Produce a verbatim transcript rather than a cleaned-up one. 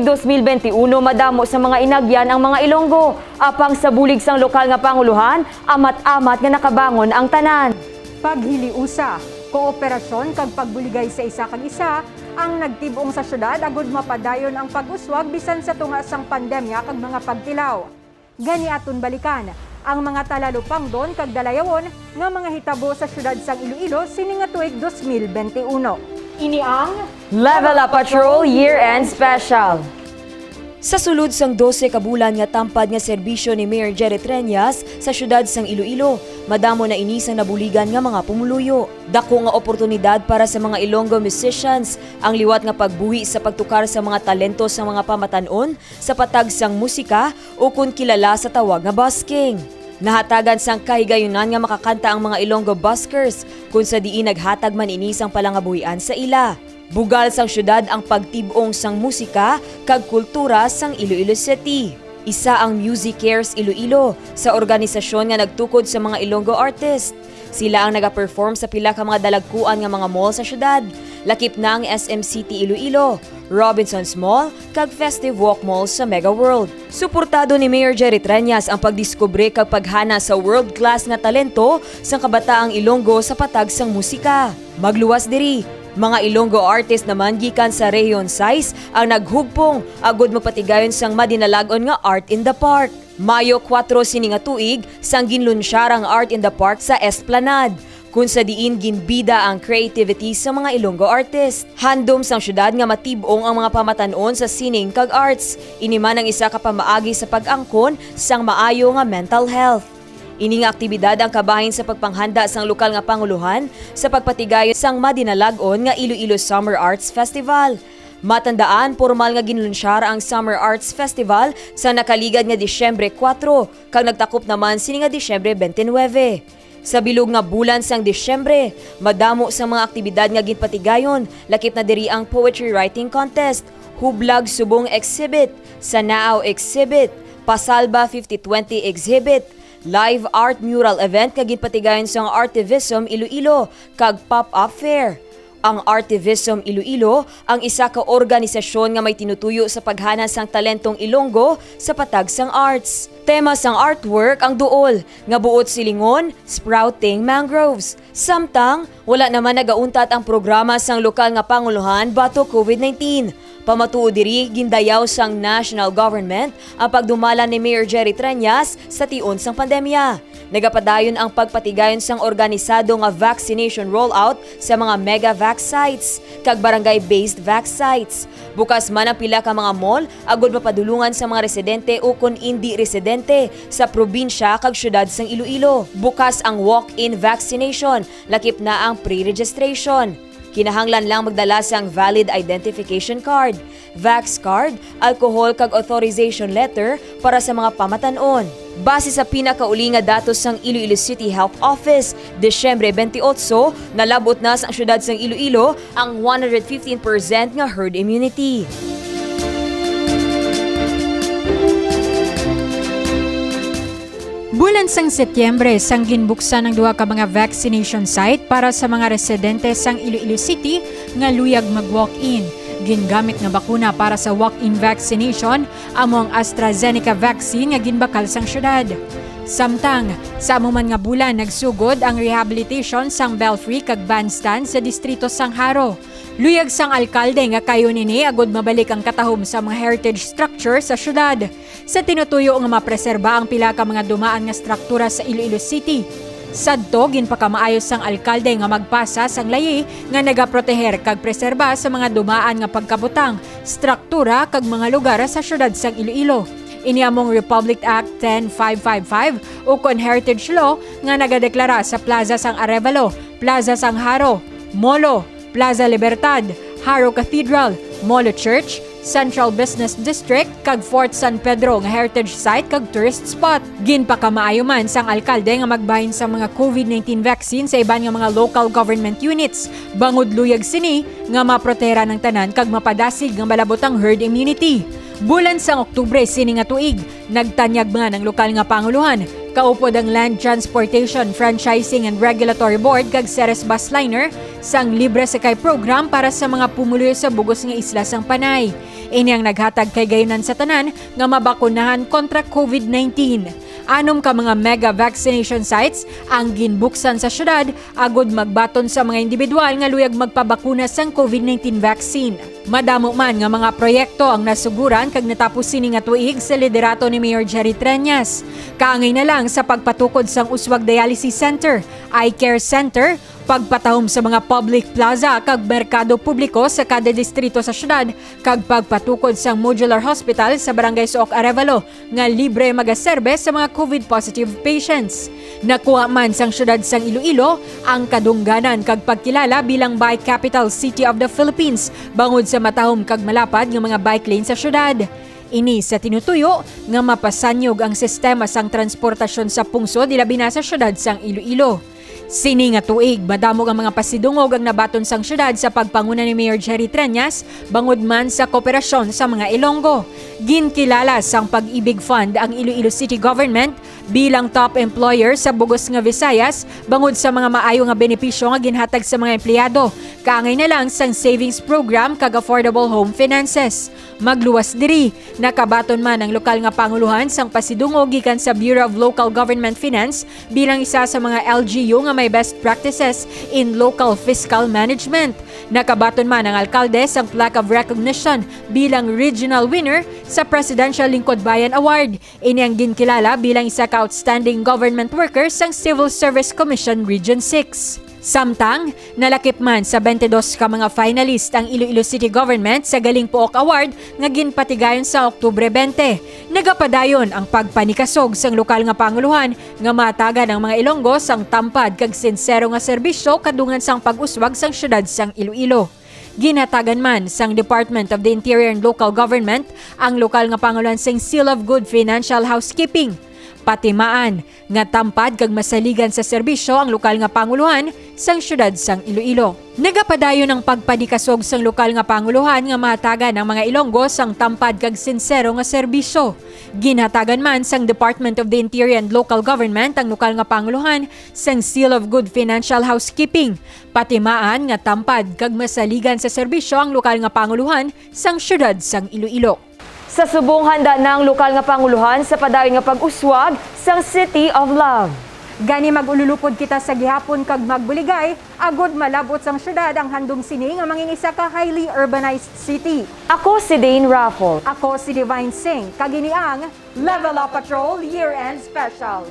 Dos mil benti uno, madamo sa mga inagyan ang mga Ilonggo, apang sa bulig sang lokal nga pangulohan, amat-amat nga nakabangon ang tanan. Paghiliusa, kooperasyon kag pagbuligay sa isa kag isa ang nagtib-ong sa syudad agud mapadayon ang pag-uswag bisan sa tunga sang pandemya kag mga pagtilaw. Gani aton balikan ang mga talalupangdon kag dalayawon nga mga hitabo sa siyudad sang Iloilo sini nga tuig dos mil benti uno. Ini ang Level Up Patrol Year-End Special. Sa sulod sang dose ka bulan nga tampad nga serbisyo ni Mayor Jerry Treñas sa siyudad sang Iloilo, madamo na ini sang nabuligan nga mga pumuluyo. Dako nga oportunidad para sa mga Ilonggo musicians ang liwat nga pagbuhi sa pagtukar sa mga talento sa mga pamatan-on sa patag sang musika ukon kilala sa tawag nga busking. Nahatagan sang kahigayunan nga makakanta ang mga Ilonggo buskers, kon sa diin naghatag man ini sang palangabuhian sa ila. Bugal sang siyudad ang pagtib-ong sang musika kag kultura sang Iloilo City. Isa ang Music Cares Iloilo sa organisasyon nga nagtukod sa mga Ilonggo artist. Sila ang nagaperform sa pila ka mga dalagkuan nga mga mall sa siyudad, lakip na ang S M City Iloilo, Robinsons Mall, kag Festive Walk Mall sa Mega World. Suportado ni Mayor Jerry Treñas ang pagdiskubre kag paghana sa world-class nga talento sang kabataang Ilonggo sa patag sang musika. Magluwas diri, mga Ilonggo artist naman gikan sa Rehiyon sais ang naghugpong agud magpatigayon sang madinalag-on nga Art in the Park. Mayo kuwatro sini nga tuig sang ginlunsyar ang Art in the Park sa Esplanade, kun sa diin ginbida ang creativity sa mga Ilonggo artist. Handom sang siyudad nga matib-ong ang mga pamatan-on sa sining kag arts. Ini man ang isa ka pamaagi sa pag-angkon sang maayo nga mental health. Ini nga aktibidad ang kabahin sa pagpanghanda sang lokal nga pangulohan sa pagpatigayon sang madinalag-on nga Iloilo Summer Arts Festival. Matandaan, pormal nga ginlunsyar ang Summer Arts Festival sa nakaligad nga Disyembre kuwatro kag nagtakop naman sini nga Disyembre twenty-nine. Sa bilog nga bulan sang Disyembre, madamo sang mga aktibidad nga ginpatigayon, lakip na diri ang Poetry Writing Contest, Hublag Subong Exhibit, Sanaaw Exhibit, Pasalba fifty twenty Exhibit, Live Art Mural Event nga ginpatigayon sang Artivism Iloilo, kag Pop-Up Fair. Ang Artivism Iloilo ang isa ka organisasyon nga may tinutuyo sa paghana sang talentong Ilonggo sa patag sang arts. Tema sang artwork ang duol nga buot silingon, sprouting mangroves. Samtang, wala naman nagauntat ang programa sang lokal nga pangulohan batok COVID nineteen. Pamatuod diri, gindayaw sang national government ang pagdumala ni Mayor Jerry Treñas sa tion sang pandemya. Nagapadayon ang pagpatigayon sang organisado nga vaccination rollout sa mga mega vac sites kag barangay-based vac sites. Bukas man ang pila ka mga mall agud mapadulungan sa mga residente ukon indi residente sa probinsya kag siyudad sang Iloilo. Bukas ang walk-in vaccination, lakip na ang pre-registration. Kinahanglan lang magdala sang valid identification card, vax card, alcohol kag authorization letter para sa mga pamatan-on. Base sa pinakauli nga datos sang Iloilo City Health Office, Disyembre twenty-eight, nalab-ot na sa siyudad sang Iloilo ang one hundred fifteen percent nga herd immunity. Bulan sang Setyembre, sang ginbuksan ang duha ka mga vaccination site para sa mga residente sang Iloilo City nga luyag mag-walk-in. Gingamit nga bakuna para sa walk-in vaccination amo ang AstraZeneca vaccine nga ginbakal sang syudad. Samtang, sa amo man nga bulan, nagsugod ang rehabilitation sang belfry kag bandstand sa distrito sang Jaro. Luyag sang alkalde nga kayon ini agud mabalik ang katahom sa mga heritage structure sa syudad. Sa tinutuyo nga mapreserba ang pila ka mga dumaan nga struktura sa Iloilo City. Sadto, ginpakamaayo sang alkalde nga magpasa sang layi nga nagaproteher kag preserba sa mga dumaan nga pagkabutang, struktura, kag mga lugar sa siyudad sang Iloilo. Ini among Republic Act ten five five five ukon Heritage Law nga nagadeklara sa Plaza sang Arevalo, Plaza sang Jaro, Molo, Plaza Libertad, Jaro Cathedral, Molo Church, Central Business District, kag Fort San Pedro nga heritage site kag tourist spot. Ginpakamaayo man sang alkalde nga magbahin sang mga COVID nineteen vaccine sa iban nga mga local government units, bangod luyag sini nga maproteheran ang tanan kag mapadasig nga malabot ang herd immunity. Bulan sang Oktubre sini nga tuig, nagtanyag man ang lokal nga pangulohan, kaupod ang Land Transportation, Franchising and Regulatory Board kag Ceres Busliner sang libre sakay program para sa mga pumuluyo sa bug-os nga isla sang Panay. Ini ang naghatag kay gayunan sa tanan nga mabakunahan kontra COVID nineteen. Anom ka mga mega vaccination sites ang ginbuksan sa syudad agud magbaton sa mga individual nga luyag magpabakuna sang COVID nineteen vaccine. Madamo man nga mga proyekto ang nasuguran kag natapos sini nga tuig sa liderato ni Mayor Jerry Treñas. Kaangay na lang sa pagpatukod sang Uswag Dialysis Center, Eye Care Center, pagpatahom sa mga public plaza kag merkado publiko sa kada distrito sa syudad, kag pagpatukod sang modular hospital sa Barangay Suok Arevalo nga libre magaserbe sa mga COVID positive patients. Nakuha man sang syudad sang Iloilo ang kadungganan kag pagkilala bilang Bike Capital City of the Philippines bangod sa matahom kag malapad nga mga bike lane sa syudad. Ini sa tinutuyo nga mapasanyog ang sistema sang transportasyon sa pungsod, ilabi na sa syudad sang Iloilo. Sini nga tuig, madamo nga mga pasidungog ang nabaton sang syudad sa pagpanguna ni Mayor Jerry Treñas, bangod man sa kooperasyon sa mga Ilonggo. Ginkilala sang Pag-ibig Fund ang Iloilo City Government bilang top employer sa bug-os nga Visayas bangod sa mga maayo nga benepisyo nga ginhatag sa mga empleyado, kaangay na lang sang savings program kag affordable home finances. Magluwas diri, nakabaton man ang lokal nga pangulohan sang pasidungog gikan sa Bureau of Local Government Finance bilang isa sa mga L G U nga may best practices in local fiscal management. Nakabaton man ang alkalde sang plaque of recognition bilang regional winner sa Presidential Lingkod Bayan Award. Ini ang ginkilala bilang isa ka outstanding government worker sang Civil Service Commission Region six. Samtang, nalakip man sa twenty-two ka mga finalist ang Iloilo City Government sa Galing Puok Award nga ginpatigayon sa Oktubre twenty. Nagapadayon ang pagpanikasog sang lokal nga pangulohan nga mahatagan ang mga Ilonggo sang tampad kag sinsero nga serbisyo kadungan sang pag-uswag sang syudad sang Iloilo. Ginhatagan man sang Department of the Interior and Local Government ang lokal nga pangulohan sing Seal of Good Financial Housekeeping. Patimaan nga tampad kag masaligan sa serbisyo ang lokal nga pangulohan sang syudad sang Iloilo. Nagapadayon ang pagpanikasog sang lokal nga pangulohan nga mahatagan ang mga Ilonggo sang tampad kag sinsero nga serbisyo. Ginhatagan man sang Department of the Interior and Local Government ang lokal nga pangulohan sang Seal of Good Financial Housekeeping. Patimaan nga tampad kag masaligan sa serbisyo ang lokal nga pangulohan sang syudad sang Iloilo. Sa subong, handa na ang lokal nga pangulohan sa padayon nga pag-uswag sang City of Love. Gani, mag-ululupod kita sa gihapon kag magbuligay agud malab-ot sang syudad ang handom sini nga mangin isa ka highly urbanized city. Ako si Dane Raffle. Ako si Divine Singh, kag ini ang Level Up Patrol Year-End Special.